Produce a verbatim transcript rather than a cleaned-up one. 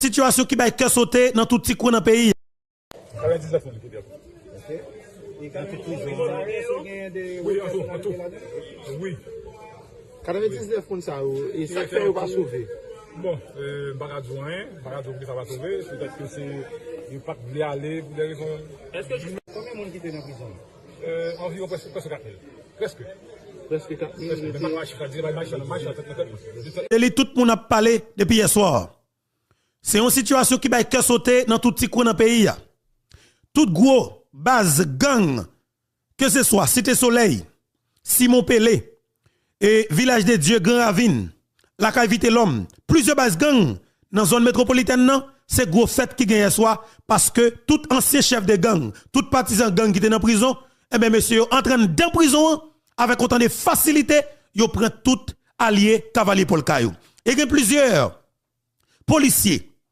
Sitiyasyon ki bay kè sote nan tout ti kwen nan peyi a. Katrevendiznèf moun ki pèdi. Nan tout prizon an. Wi, an tou, an tou. Wi. Katrevendiznèf moun sa yo, e sa k fè yo pa sove? Bon, euh, m pa ka di w anyen, m pa ka di w poukisa pa sove, petèt ke se, yo pa t vle ale pou de rezon. Èske jis konbyen moun ki te nan prizon? Euh, anviwon prèske, prèske kat mil. Prèske? Prèske kat mil. Prèske, men pa ka chif la, di, pa ka chif la, pa ka chif la, tèt nan tèt mwen. Se li tout moun ap pale depi yè swa. Se yon sitiyasyon ki bay kè sote nan tout ti kwen nan peyi a. Tout gwo baz gang, ke se swa Site Solèy, Simon Pele, e Vilaj de Dye, Gran Ravin, Lakay Vitelòm, plizyè baz gang nan zòn metwopolitèn nan, se gwo fèt ki gen yè swa, paske tout ansyen chèf de gang, tout patizan gang ki te nan prizon, enben, mesye yo antre anndan prizon an avèk otan de fasilite, yo pran tout alye kavalye polka yo. E gen plizyè polisye,